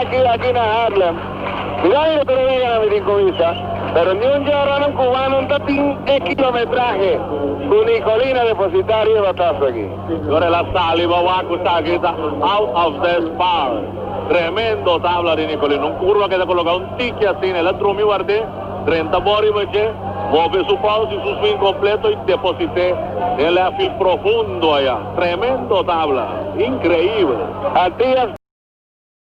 aki aki na Harlem. Mira tur wega nan mi tin cu bisa, pero ni un djaronan cubano no ta tin e kilometrahe cu Nicolina deposita riba e batazo aki. Ora el a sali bo wak cu esaki ta out of this park. Tremendo tabla di Nicolina. Un curva cu ta coloca un tiki asina. El a drumi ward'é, drenta bo riba dje, move su paus y su swing completo y deposit'é den left field profundo aya. Tremendo tabla. Increíble. Antillas.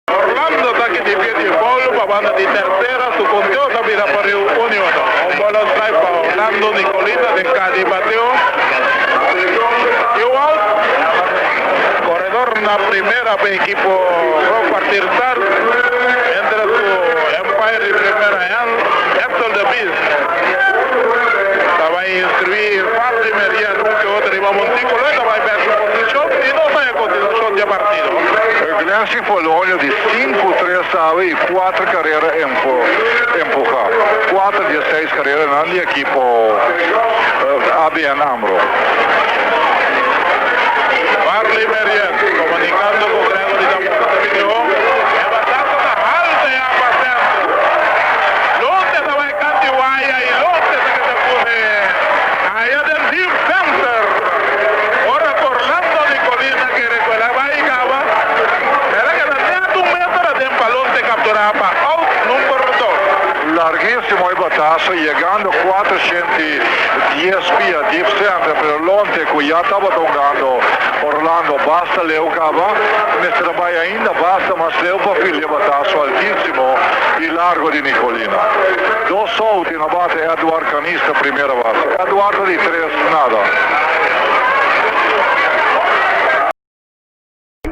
Orlando ta kiti pie di foul pa banda di tercera, su conteo ta bira pa Rio Union. Un bola strike pa Orlando Nicolina den ca di bateo. Y un out. Corredor na primera pa equipo Pro Kwartier Stars, mientras cu umpire di primera Axel de Beest ta bay instrui Farley Merian un ke otro riba monticulo y ta bay bek su posicion y nos ta e continuacion di e partido. Glency Polonio di sinku tres awe y kuater karera empuha. Kuater di e seis kareranan di ekipo ABN Amro. Marley Merien komunikando ku Gregory Zamora ta bini hon. E batazo ta halta ya pa sentro. Lonte ta bai kanti waya y Lonte ta keda pone aya den deep center. Ora ku Orlando Nicolina kere ku el a bai kaba, el a keda net un meter aden pa Lonte kapturá pa out number dos. Larguísimo e batazo yegando 410 pia deep center, pero Lonte cu ya tabata hungando Orlando basta leu caba, mester a bay ainda basta mas leu pa fil e batazo altísimo y largo di Nicolina. Dos out y na bate Edward Canista primera base. Edward ta di tres nada.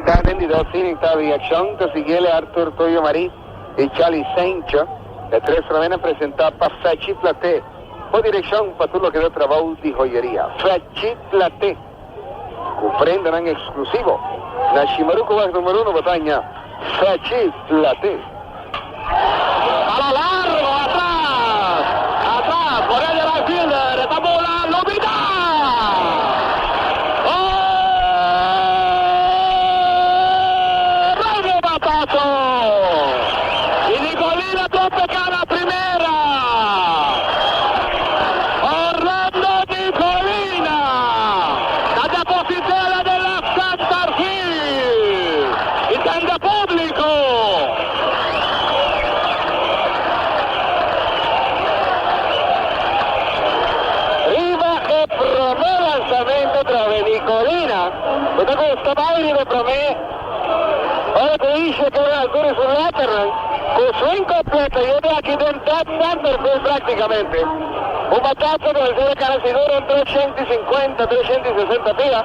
Ta den di dos inning ta di accion ta siguiele Arthur Toyo Marí y Charlie Sancho. E tres promenan presenta pa Fechi Platé. Bo direccion pa tur loke ta trabou di joyeria. Fechi Platé. Cu prendanan exclusivo. Na Shimaruco wak numero uno bo ta haña Fechi Platé. Palo largo atras, atras, por el right fielder, esta bola lo bida! ¡Horrible batazo! Y Nicolina trompeca na primera! Orlando Nicolina ta depositela den left center field y tende publico. Riba e prome lanzamento trove Nicolina cu ta gusta bay riba e prome ora cu Isha keda na altura di su letternan cu swing completo y e de aki den dead center field practicamente. Un batazo cu mester a cana sigur un 350, 360 pia.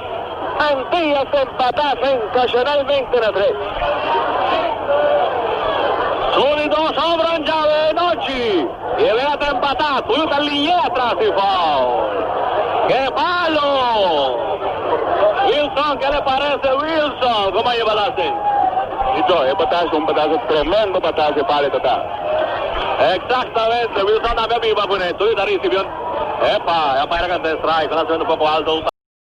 Antillas ta empatá sensacionalmente na tres. Su di dos homerun djawe e nochi y e wega ta empatá. Tuyu ta liñ'é atras di foul. ¡Ke palo! Wilson, ke le parece Wilson? Como a yeba la así? Listo, e batazo un batazo tremendo batazo e palo e ta ta. Exactamente, Wilson tambe a biba cune. Tuyu ta ricibi un. Epa, e umpire a canta e strike. Lanzamento un poco alto.